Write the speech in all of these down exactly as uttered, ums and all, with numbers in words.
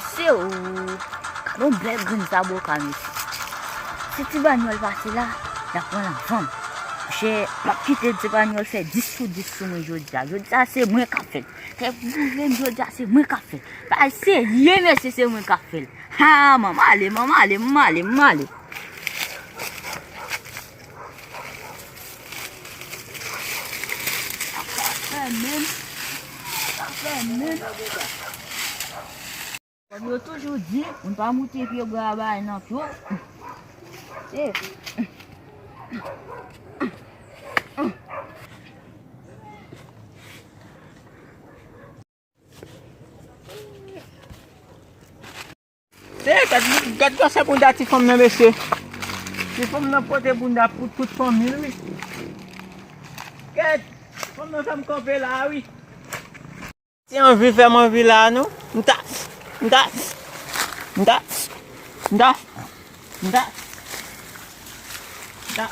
Se ou. Gade yon bèl grenn zaboka, mesye. Si ti banyòl pase la, l ap pran lavan m. Monchè, m ap kite ti banyòl fè dis sou dis sou mwen jodi a. Jodi a, se mwen k ap fè l. Fè boule m jodi a, se mwen k ap fè l. Bagay serye, mesye, se mwen k ap fè l. Ha, manman ale, manman ale, manman ale, manman ale. Sa fè menm. Sa fè menm. Kòm yo toujou di, moun pa moute pye bwa a bay nan pye w. Se. Se, gad, gad gwosè bounda ti fanm nan, mesye. Ti fanm nan pote bounda pou tout fanmi l, wi. Gad, ti fanm nan fè m kanpe la, wi. Ti anvi fè m anvi la, non. M ta, m ta, m ta, m ta, m ta, m ta.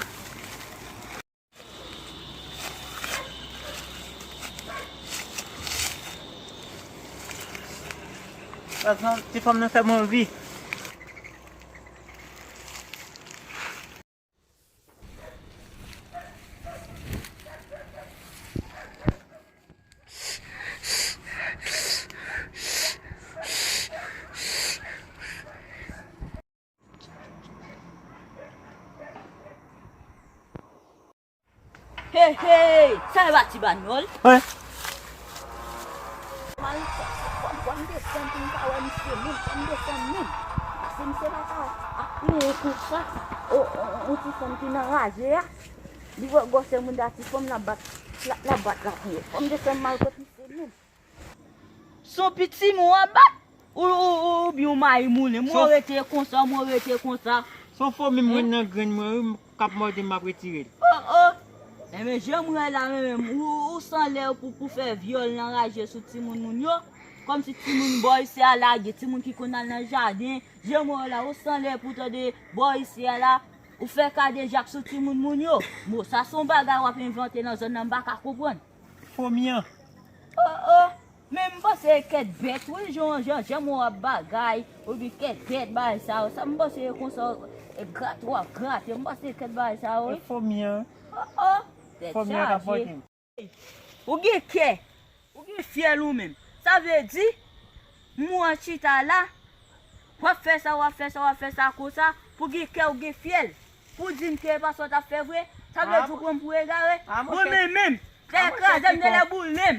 Ti fanm nan fè m anvi. Hey, hey! Sa e pa ti banyòl? Wi. Fò m desann pou m ka wè misye menm, fò m desann menm. Paske misye pa ka ap plenyen konsa. O, o, o, ti fanm ki nan raje a. Li wè gwosè moun da ti fanm la bat, la, la bat la pou yo. Fò m desann m al kot misye menm. Se yon piti moun w ap bat? Ou, ou, ou, oubyen w mayi moulen? Mwen rete konsa, mwen rete konsa. Se yon fomi m jwenn nan grenn mwen, wi, m k ap mòde m, m ap retire l. Oh, oh! Enben, jan m wè la, menm, ou, ou san lè pou, pou fè vyòl nan raje sou timoun moun yo. Kòmsi timoun bò isi a lage, timoun ki konn al nan jaden. Jan m wè la, ou san lè pou tande bò isi a la, ou fè kadejak sou timoun moun yo. Bon, sa se yon bagay w ap envante nan zòn nan, m pa ka konprann. Fomi an. Oh, oh. Men m panse kèt bèt, wi, jan, jan, jan mwen w ap bagay, oubyen kèt bèt, bagay sa yo. Sa m panse e konsa, e grate w ap grate, m panse kèt bagay sa yo, wi. E fomi an. Oh, oh. Tèt chaje. Ou gen kè, ou gen fyèl ou menm. Sa vle di, mwen chita la, w ap fè sa, w ap fè sa, w ap fè sa konsa, pou gen kè, ou gen fyèl. Pou di m ke e pa sa w t ap fè vre, sa vle di ou pran m pou egare. Mwen menm menm, tè kraze m, tè lè boule m.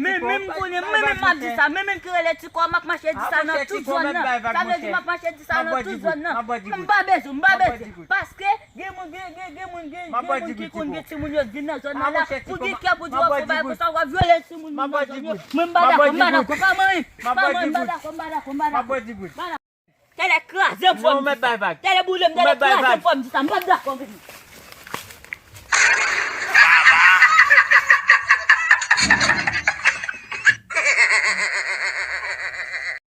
Men menm m konnen, mwen menm m ap di sa, men menm ki rele Ti Kò, m ap mache di sa nan tout zòn nan. Sa vle di m ap mache di sa nan tout zòn nan. M pa bezwen, m pa bezwen. Paske gen moun, gen, gen, gen moun, gen, gen moun ki konn gen timoun yo vin nan zòn nan la. Pou gen kè pou di w ap fè bagay konsa, w ap vyole timoun nan zòn yo. Mwen m pa dakò, m pa dakò, pa manyen. Pa manyen, m pa dakò, m pa dakò, m pa dakò. Tèlè kraze m fò m di sa. Tèlè boule m, tèlè kraze m fò m di sa. M p ap dakò avèk nou.